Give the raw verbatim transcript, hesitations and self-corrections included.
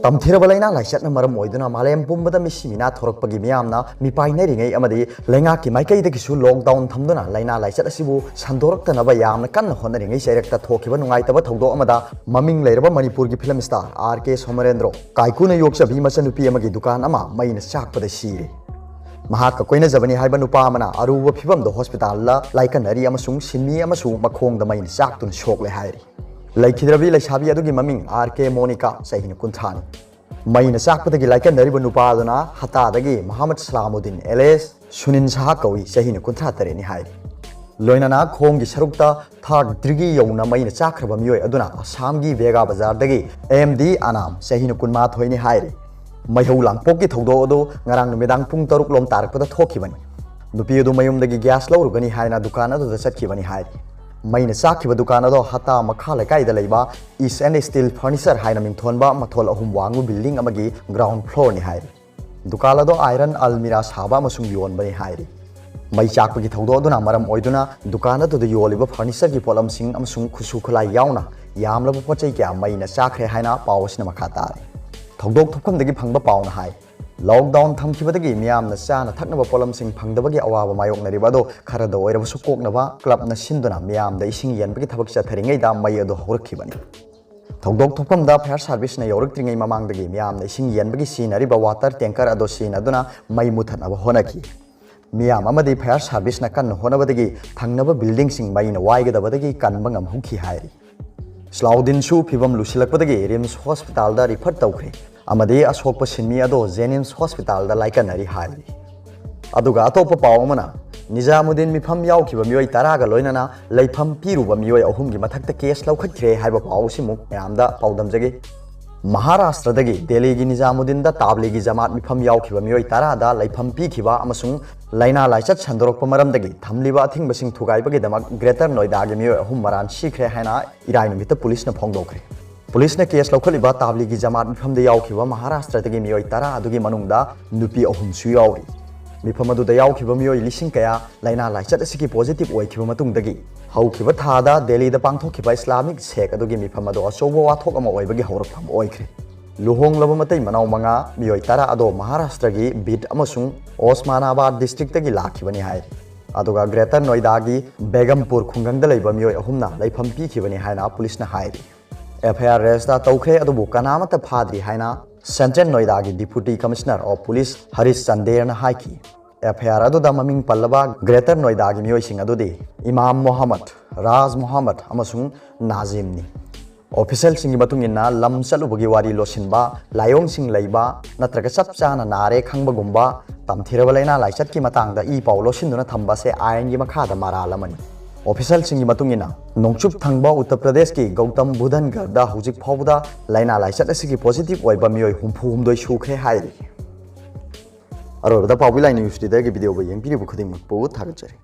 ꯇꯝꯊꯤꯔꯕ ꯂꯥꯏꯅꯥ ꯂꯥꯏꯆꯠꯅ ꯃꯔꯝ ꯑꯣꯏꯗꯨꯅ ꯃꯥꯂꯦꯝ ꯄꯨꯝꯕꯗ ꯃꯤꯁꯤ ꯃꯤꯅꯥ ꯊꯣꯔꯛꯄꯒꯤ ꯃꯤꯌꯥꯝꯅ ꯃꯤꯄꯥꯏꯅꯔꯤꯉꯩ ꯑꯃꯗꯤ ꯂꯩꯉꯥꯛꯀꯤ ꯃꯥꯏꯀꯩꯗꯒꯤꯁꯨ ꯂꯣꯛꯗꯥꯎꯟ ꯊꯝꯗꯨꯅ ꯂꯥꯏꯅꯥ ꯂꯥꯏꯆꯠ ꯑꯁꯤꯕꯨ ꯁꯟꯗꯣꯔꯛꯇꯅꯕ ꯌꯥꯝꯅ ꯀꯟꯅ ꯍꯣꯠꯅꯔꯤꯉꯩ ꯆꯩꯔꯛꯇ ꯊꯣꯛꯈꯤꯕ ꯅꯨꯡꯉꯥꯏꯇꯕ ꯊꯧꯗꯣꯛ ꯑꯃꯗ ꯃꯃꯤꯡ ꯂꯩꯔꯕ ꯃꯅꯤꯄꯨꯔꯒꯤ ꯐꯤꯂꯝ ꯁ꯭ꯇꯥꯔ ꯑꯥꯔ ꯀꯦ ꯁꯣꯃꯔꯦꯟꯗ꯭ꯔꯣ ꯀꯥꯏꯀꯨꯅ ꯌꯣꯛꯆꯕꯤ ꯃꯆꯟꯅꯨꯄꯤ ꯑꯃꯒꯤ ꯗꯨꯀꯥꯟ ꯑꯃ ꯃꯩꯅ ꯆꯥꯛꯄꯗ ꯁꯤꯔꯦ꯫ ꯃꯍꯥꯛꯀ ꯀꯣꯏꯅꯖꯕꯅꯤ ꯍꯥꯏꯕ ꯅꯨꯄꯥ ꯑꯃꯅ ꯑꯔꯨꯕ ꯐꯤꯚꯝꯗ ꯍꯣꯁꯄꯤꯇꯥꯜꯗ ꯂꯥꯏꯀꯠꯅꯔꯤ ꯑꯃꯁꯨꯡ ꯁꯤꯟꯃꯤ ꯑꯃꯁꯨ ꯃꯈꯣꯡꯗ ꯃꯩꯅ ꯆꯥꯛꯇꯨꯅ ꯁꯣꯛꯂꯦ ꯍꯥꯏꯔꯤ꯫ ꯂꯩꯈꯤꯗ꯭ꯔꯕꯤ ꯂꯩꯁꯥꯕꯤ ꯑꯗꯨꯒꯤ ꯃꯃꯤꯡ ꯑꯥꯔ ꯀꯦ ꯃꯣꯅꯤꯀꯥ, ꯆꯍꯤꯅ ꯀꯨꯟꯊ꯭ꯔꯥꯅꯤ꯫ ꯃꯩꯅ ꯆꯥꯛꯄꯗꯒꯤ ꯂꯥꯏꯀꯠꯅꯔꯤꯕ ꯅꯨꯄꯥ ꯑꯗꯨꯅ ꯍꯇꯥꯗꯒꯤ ꯃꯣꯍꯥꯃꯗ ꯁꯂꯥꯃꯨꯗꯤꯟ ꯑꯦꯂꯦꯁ ꯁꯨꯅꯤꯟ ꯁꯍꯥ ꯀꯧꯏ, ꯆꯍꯤꯅ ꯀꯨꯟꯊ꯭ꯔꯥ ꯇꯔꯦꯠꯅꯤ ꯍꯥꯏꯔꯤ꯫ ꯂꯣꯏꯅꯅ ꯈꯣꯡꯒꯤ ꯁꯔꯨꯛꯇ ꯊꯥꯔꯠ ꯗꯤꯒ꯭ꯔꯤ ꯌꯧꯅ ꯃꯩꯅ ꯆꯥꯛꯈ꯭ꯔꯕ ꯃꯤꯑꯣꯏ ꯑꯗꯨꯅ ꯑꯁꯥꯝꯒꯤ ꯕꯦꯒꯥ ꯕꯖꯥꯔꯗꯒꯤ ꯑꯦꯝ ꯗꯤ ꯑꯅꯥꯝ, ꯆꯍꯤꯅ ꯀꯨꯟꯃꯥꯊꯣꯏꯅꯤ ꯍꯥꯏꯔꯤ꯫ ꯃꯩꯍꯧ ꯂꯥꯡꯄꯣꯛꯀꯤ ꯊꯧꯗꯣꯛ ꯑꯗꯨ ꯉꯔꯥꯡ ꯅꯨꯃꯤꯗꯥꯡ ꯄꯨꯡ ꯇꯔꯨꯛ ꯂꯣꯝ ꯇꯥꯔꯛꯄꯗ ꯊꯣꯛꯈꯤꯕꯅꯤ꯫ ꯅꯨꯄꯤ ꯑꯗꯨ ꯃꯌꯨꯝꯗꯒꯤ ꯒ꯭ꯌꯥꯁ ꯂꯧꯔꯨꯒꯅꯤ ꯍꯥꯏꯅ ꯗꯨꯀꯥꯟ ꯑꯗꯨꯗ ꯆꯠꯈꯤꯕꯅꯤ ꯍꯥꯏꯔꯤ꯫ ꯃꯩꯅ ꯆꯥꯛꯈꯤꯕ ꯗꯨꯀꯥꯟ ꯑꯗꯣ ꯍꯇꯥ ꯃꯈꯥ ꯂꯩꯀꯥꯏꯗ ꯂꯩꯕ ꯏꯁ ꯑꯦꯟ ꯁ꯭ꯇꯤꯜ ꯐꯔꯅꯤꯆꯔ ꯍꯥꯏꯅ ꯃꯤꯡꯊꯣꯟꯕ ꯃꯊꯣꯜ ꯑꯍꯨꯝ ꯋꯥꯡꯕ ꯕꯤꯜꯗꯤꯡ ꯑꯃꯒꯤ ꯒ꯭ꯔꯥꯎꯟ ꯐ꯭ꯂꯣꯔꯅꯤ ꯍꯥꯏꯔꯤ꯫ ꯗꯨꯀꯥꯟ ꯑꯗꯣ ꯑꯥꯏꯔꯟ ꯑꯜꯃꯤꯔꯥ ꯁꯥꯕ ꯑꯃꯁꯨꯡ ꯌꯣꯟꯕꯅꯤ ꯍꯥꯏꯔꯤ꯫ ꯃꯩ ꯆꯥꯛꯄꯒꯤ ꯊꯧꯗꯣꯛ ꯑꯗꯨꯅ ꯃꯔꯝ ꯑꯣꯏꯗꯨꯅ ꯗꯨꯀꯥꯟ ꯑꯗꯨꯗ ꯌꯣꯜꯂꯤꯕ ꯐꯔꯅꯤꯆꯔꯒꯤ ꯄꯣꯠꯂꯝꯁꯤꯡ ꯑꯃꯁꯨꯡ ꯈꯨꯠꯁꯨ ꯈꯨꯠꯂꯥꯏ ꯌꯥꯎꯅ ꯌꯥꯝꯂꯕ ꯄꯣꯠ ꯆꯩ ꯀꯌꯥ ꯃꯩꯅ ꯆꯥꯛꯈ꯭ꯔꯦ ꯍꯥꯏꯅ ꯄꯥꯎ ꯑꯁꯤꯅ ꯃꯈꯥ ꯇꯥꯔꯤ꯫ ꯊꯧꯗꯣꯛ ꯊꯣꯛꯐꯝꯗꯒꯤ ꯐꯪꯕ ꯄꯥꯎꯅ ꯍꯥꯏ, ꯂꯣꯛꯗꯥꯎꯟ ꯊꯝꯈꯤꯕꯗꯒꯤ ꯃꯤꯌꯥꯝꯅ ꯆꯥꯅ ꯊꯛꯅꯕ ꯄꯣꯠꯂꯝꯁꯤꯡ ꯐꯪꯗꯕꯒꯤ ꯑꯋꯥꯕ ꯃꯥꯌꯣꯛꯅꯔꯤꯕ ꯑꯗꯨ ꯈꯔꯗ ꯑꯣꯏꯔꯕꯁꯨ ꯀꯣꯛꯅꯕ ꯀ꯭ꯂꯕꯅ ꯁꯤꯟꯗꯨꯅ ꯃꯤꯌꯥꯝꯗ ꯏꯁꯤꯡ ꯌꯦꯟꯕꯒꯤ ꯊꯕꯛ ꯆꯠꯊꯔꯤꯉꯩꯗ ꯃꯩ ꯑꯗꯨ ꯍꯧꯔꯛꯈꯤꯕꯅꯤ꯫ ꯊꯧꯗꯣꯛ ꯊꯣꯛꯐꯝꯗ ꯐꯥꯌꯔ ꯁꯥꯔꯚꯤꯁꯅ ꯌꯧꯔꯛꯇ꯭ꯔꯤꯉꯩ ꯃꯃꯥꯡꯗꯒꯤ ꯃꯤꯌꯥꯝꯅ ꯏꯁꯤꯡ ꯌꯦꯟꯕꯒꯤ ꯁꯤꯖꯤꯟꯅꯔꯤꯕ ꯋꯥꯇꯔ ꯇꯦꯡꯀꯔ ꯑꯗꯨ ꯁꯤꯖꯤꯟꯅꯗꯨꯅ ꯃꯩ ꯃꯨꯊꯠꯅꯕ ꯍꯣꯠꯅꯈꯤ꯫ ꯃꯤꯌꯥꯝ ꯑꯃꯗꯤ ꯐꯥꯌꯔ ꯁꯥꯔꯚꯤꯁꯅ ꯀꯟꯅ ꯍꯣꯠꯅꯕꯗꯒꯤ ꯊꯪꯅꯕ ꯕꯤꯜꯗꯤꯡꯁꯤꯡ ꯃꯩꯅ ꯋꯥꯏꯒꯗꯕꯗꯒꯤ ꯀꯟꯕ ꯉꯝꯍꯧꯈꯤ ꯍꯥꯏꯔꯤ꯫ ꯁꯂꯥꯎꯗꯤꯟꯁꯨ ꯐꯤꯚꯝ ꯂꯨꯁꯤꯜꯂꯛꯄꯗꯒꯤ ꯔꯤꯝꯁ ꯍꯣꯁꯄꯤꯇꯥꯜꯗ ꯔꯤꯐꯔ ꯇꯧꯈ꯭ꯔꯦ ꯑꯃꯗꯤ ꯑꯁꯣꯛꯄ ꯁꯤꯟꯃꯤ ꯑꯗꯨ ꯖꯦꯅꯤꯝꯁ ꯍꯣꯁꯄꯤꯇꯥꯜꯗ ꯂꯥꯏꯀꯠꯅꯔꯤ ꯍꯥꯏꯔꯤ꯫ ꯑꯗꯨꯒ ꯑꯇꯣꯞꯄ ꯄꯥꯎ ꯑꯃꯅ, ꯅꯤꯖꯥꯃꯨꯗꯤꯟ ꯃꯤꯐꯝ ꯌꯥꯎꯈꯤꯕ ꯃꯤꯑꯣꯏ ꯇꯔꯥꯒ ꯂꯣꯏꯅꯅ ꯂꯩꯐꯝ ꯄꯤꯔꯨꯕ ꯃꯤꯑꯣꯏ ꯑꯍꯨꯝꯒꯤ ꯃꯊꯛꯇ ꯀꯦꯁ ꯂꯧꯈꯠꯈ꯭ꯔꯦ ꯍꯥꯏꯕ ꯄꯥꯎ ꯑꯁꯤꯃꯨꯛ ꯃꯌꯥꯝꯗ ꯄꯥꯎꯗꯝꯖꯒꯦ꯫ ꯃꯍꯥꯔꯥꯁꯇ꯭ꯔꯗꯒꯤ ꯗꯦꯜꯂꯤꯒꯤ ꯅꯤꯖꯥꯃꯨꯗꯤꯟꯗ ꯇꯥꯕ꯭ꯂꯤꯒꯤ ꯖꯃꯥꯠ ꯃꯤꯐꯝ ꯌꯥꯎꯈꯤꯕ ꯃꯤꯑꯣꯏ ꯇꯔꯥꯗ ꯂꯩꯐꯝ ꯄꯤꯈꯤꯕ ꯑꯃꯁꯨꯡ ꯂꯥꯏꯅꯥ ꯂꯥꯏꯆꯠ ꯁꯟꯗꯣꯔꯛꯄ ꯃꯔꯝꯗꯒꯤ ꯊꯝꯂꯤꯕ ꯑꯊꯤꯡꯕꯁꯤꯡ ꯊꯨꯒꯥꯏꯕꯒꯤꯗꯃꯛ ꯒ꯭ꯔꯦꯇꯔ ꯅꯣꯏꯗꯥꯒꯤ ꯃꯤꯑꯣꯏ ꯑꯍꯨꯝ ꯃꯔꯥꯟ ꯁꯤꯈ꯭ꯔꯦ ꯍꯥꯏꯅ ꯏꯔꯥꯏ ꯅꯨꯃꯤꯠꯇ ꯄꯨꯂꯤꯁꯅ ꯐꯣꯡꯗꯣꯛꯈ꯭ꯔꯦ꯫ ꯄꯨꯂꯤꯁꯅ ꯀꯦꯁ ꯂꯧꯈꯠꯂꯤꯕ ꯇꯥꯕ꯭ꯂꯤꯒꯤ ꯖꯃꯥꯠ ꯃꯤꯐꯝꯗ ꯌꯥꯎꯈꯤꯕ ꯃꯍꯥꯔꯥꯁꯇ꯭ꯔꯗꯒꯤ ꯃꯤꯑꯣꯏ ꯇꯔꯥ ꯑꯗꯨꯒꯤ ꯃꯅꯨꯡꯗ ꯅꯨꯄꯤ ꯑꯍꯨꯝꯁꯨ ꯌꯥꯎꯔꯤ꯫ ꯃꯤꯐꯝ ꯑꯗꯨꯗ ꯌꯥꯎꯈꯤꯕ ꯃꯤꯑꯣꯏ ꯂꯤꯁꯤꯡ ꯀꯌꯥ ꯂꯥꯏꯅꯥ ꯂꯥꯏꯆꯠ ꯑꯁꯤꯒꯤ ꯄꯣꯖꯤꯇꯤꯚ ꯑꯣꯏꯈꯤꯕ ꯃꯇꯨꯡꯗꯒꯤ ꯍꯧꯈꯤꯕ ꯊꯥꯗ ꯗꯦꯜꯂꯤꯗ ꯄꯥꯡꯊꯣꯛꯈꯤꯕ ꯏꯁꯂꯥꯃꯤꯛ ꯁꯦꯛ ꯑꯗꯨꯒꯤ ꯃꯤꯐꯝ ꯑꯗꯨ ꯑꯆꯧꯕ ꯋꯥꯊꯣꯛ ꯑꯃ ꯑꯣꯏꯕꯒꯤ ꯍꯧꯔꯛꯐꯝ ꯑꯣꯏꯈ꯭ꯔꯦ꯫ ꯂꯨꯍꯣꯡꯂꯕ ꯃꯇꯩ ꯃꯅꯥꯎ ꯃꯉꯥ, ꯃꯤꯑꯣꯏ ꯇꯔꯥ ꯑꯗꯣ ꯃꯍꯥꯔꯥꯁꯇ꯭ꯔꯒꯤ ꯕꯤꯗ ꯑꯃꯁꯨꯡ ꯑꯣꯁꯃꯥꯅꯥꯕꯥꯗ ꯗꯤꯁꯇ꯭ꯔꯤꯛꯇꯒꯤ ꯂꯥꯛꯈꯤꯕꯅꯤ ꯍꯥꯏꯔꯤ꯫ ꯑꯗꯨꯒ ꯒ꯭ꯔꯦꯇꯔ ꯅꯣꯏꯗꯥꯒꯤ ꯕꯦꯒꯝꯄꯨꯔ ꯈꯨꯡꯒꯪꯗ ꯂꯩꯕ ꯃꯤꯑꯣꯏ ꯑꯍꯨꯝꯅ ꯂꯩꯐꯝ ꯄꯤꯈꯤꯕꯅꯤ ꯍꯥꯏꯅ ꯄꯨꯂꯤꯁꯅ ꯍꯥꯏꯔꯤ꯫ ꯑꯦꯐ ꯑꯥꯏ ꯑꯥꯔ ꯔꯦꯖꯤꯁꯇꯥꯔ ꯇꯧꯈ꯭ꯔꯦ, ꯑꯗꯨꯕꯨ ꯀꯅꯥꯃꯠꯇ ꯐꯥꯗ꯭ꯔꯤ ꯍꯥꯏꯅ Central Noida ꯒꯤ Deputy Commissioner of Police Harish ꯆꯟꯗꯦꯔꯅ ꯍꯥꯏꯈꯤ꯫ ꯑꯦꯐ ꯑꯥꯏ ꯑꯥꯔ ꯑꯗꯨꯗ ꯃꯃꯤꯡ ꯄꯜꯂꯕ ꯒ꯭ꯔꯦꯇꯔ ꯅꯣꯏꯗꯥꯒꯤ ꯃꯤꯑꯣꯏꯁꯤꯡ ꯑꯗꯨꯗꯤ ꯏꯃꯥꯝ ꯃꯣꯍꯝꯃꯗ, ꯔꯥꯖ ꯃꯣꯍꯝꯃꯗ ꯑꯃꯁꯨꯡ ꯅꯥꯖꯤꯝꯅꯤ꯫ ꯑꯣꯐꯤꯁꯤꯌꯦꯜꯁꯤꯡꯒꯤ ꯃꯇꯨꯡ ꯏꯟꯅ, ꯂꯝ ꯆꯠꯂꯨꯕꯒꯤ ꯋꯥꯔꯤ ꯂꯣꯠꯁꯤꯟꯕ, ꯂꯥꯏꯑꯣꯡꯁꯤꯡ ꯂꯩꯕ ꯅꯠꯇ꯭ꯔꯒ ꯆꯞ ꯆꯥꯅ ꯅꯥꯔꯦ ꯈꯪꯕꯒꯨꯝꯕ, ꯇꯝꯊꯤꯔꯕ ꯂꯥꯏꯅꯥ ꯂꯥꯏꯆꯠꯀꯤ ꯃꯇꯥꯡꯗ ꯏ ꯄꯥꯎ ꯂꯣꯠꯁꯤꯟꯗꯨꯅ ꯊꯝꯕ ꯑꯁꯤ ꯑꯥꯏꯟꯒꯤ ꯃꯈꯥꯗ ꯃꯔꯥꯜ ꯑꯃꯅꯤ꯫ ꯑꯣꯐꯤꯁꯤꯌꯦꯜꯁꯤꯡꯒꯤ ꯃꯇꯨꯡ ꯏꯟꯅ, ꯅꯣꯡꯆꯨꯞ ꯊꯪꯕ ꯎꯠꯇꯔ ꯄ꯭ꯔꯗꯦꯁꯀꯤ ꯒꯧꯇꯝ ꯕꯨꯙꯟꯒꯔꯗ ꯍꯧꯖꯤꯛ ꯐꯥꯎꯕꯗ ꯂꯥꯏꯅꯥ ꯂꯥꯏꯆꯠ ꯑꯁꯤꯒꯤ ꯄꯣꯖꯤꯇꯤꯚ ꯑꯣꯏꯕ ꯃꯤꯑꯣꯏ ꯍꯨꯝꯐꯨ ꯍꯨꯝꯗꯣꯏ ꯁꯨꯈ꯭ꯔꯦ ꯍꯥꯏꯔꯤ꯫ ꯑꯔꯣꯏꯕꯗ ꯄꯥꯎꯕꯤ ꯂꯥꯏ ꯅ꯭ꯌꯨꯁ ꯂꯤꯗꯔꯒꯤ ꯚꯤꯗꯤꯑꯣꯕꯨ ꯌꯦꯡꯕꯤꯔꯤꯕ ꯈꯨꯗꯤꯡꯃꯛꯄꯨ ꯊꯥꯒꯠꯆꯔꯤ꯫